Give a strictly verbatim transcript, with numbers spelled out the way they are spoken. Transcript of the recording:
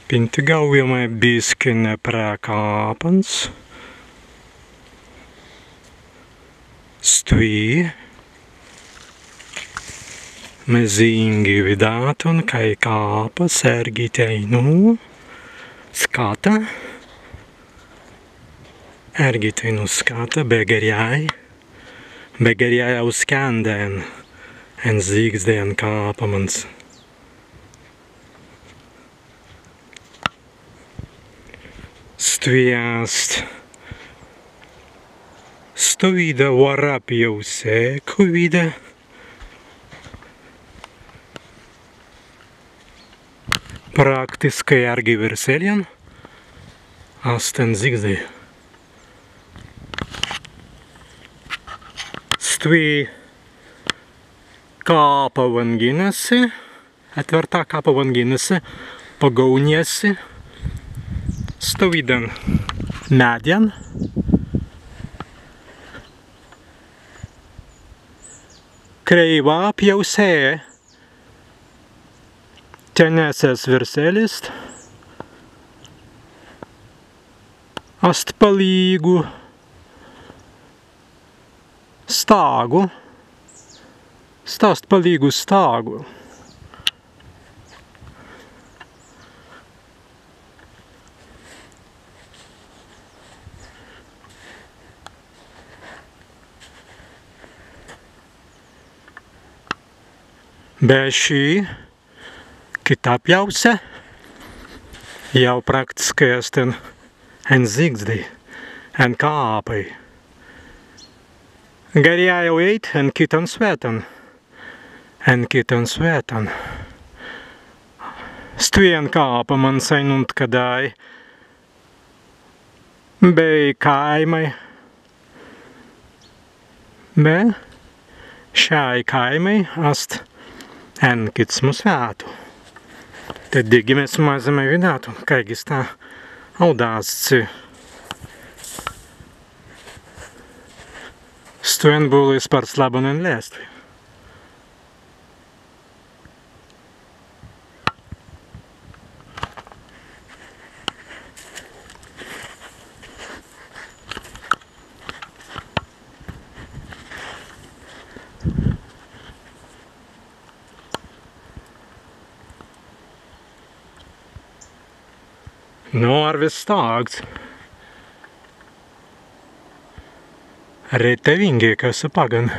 Pintegaujamai biskin pra kāpans. Stwi mazīngi widātun, kāi kāpas ērgi teinū skata. Ērgi teinū skata, be garrjai, be garrjai auskānda en, en zigzdi, en kāpamans. Stwi ast stawīda wāra pjausi, kawīda praktiskai ērgi wirseljan ast en zigzdi. Stwi kāpa wanginna si, etwērta kāpa wanginna si, pagaūnja si stawīdan meddjan. Krēiwa pjausi, tenesse wirselis ast palīgu stāgu. Sta ast palīgu stāgu. Be šī kitā pjausi jāu praktiskai ast en, en zigzdi, en kāpai. Garrjai jāu ēit en kittan swētan, en kittan swētan. Stwi en kāpamans ainuntkaddan bēi kāimai. Be šai kāimai ast en kitsmu swētu. Tēt dīgi mes mazzimai widātun, kāigi sta audāst si. Stwen būlai spārts labban en lēztwei. Nu, arwis stāgts. Retawīngi, kas paggan.